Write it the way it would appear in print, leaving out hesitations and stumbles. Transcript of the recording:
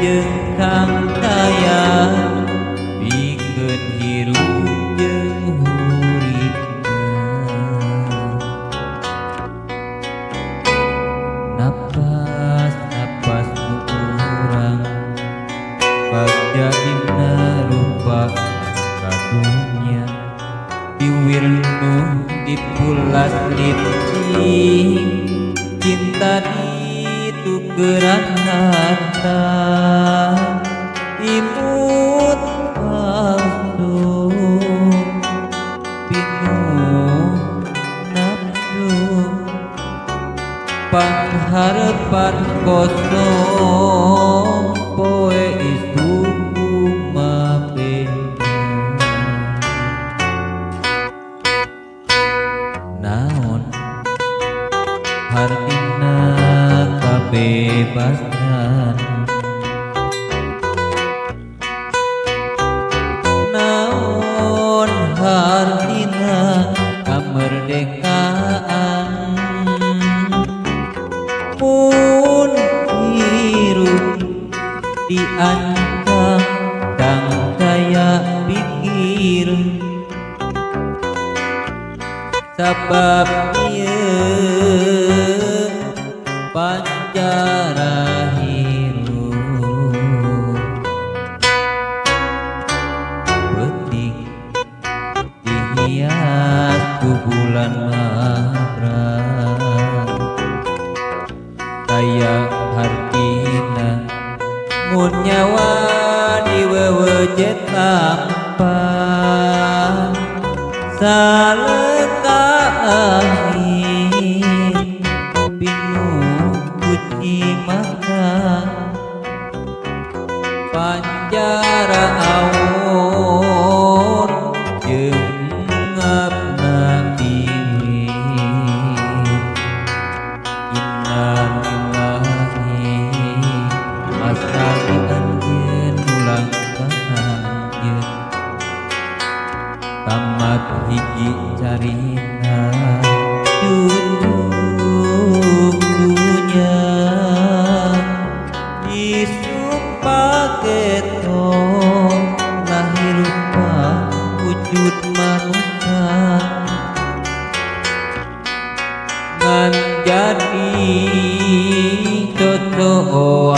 jeung kangkaya pikeun hirup jeung huripna. Napas-napas nu urang bagja dina rupa ka dunya, biwir nu dipulas licin, cinta ditukeran harta, imut palsu pinuh nafsu, pangharepan kosong poe isuk kumabe. Naon hartina kabebasan, naon hartina kamerdekaan, mun hirup diancam dangdaya pikir, sabab ieu panjara hirup. Peuting dihias ku bulan mabrat, kaya hartina mun nyawa diwewejet lampah, saleka akhir pinuh kuci mata, panjara awur jeung ngapna bibir. Innalillahi asa dianjeun ulang ka anjeun, tamat hiji carita cucu dunya, isuk paketo lahir rupa wujud manusia, ngan jadi cocoan.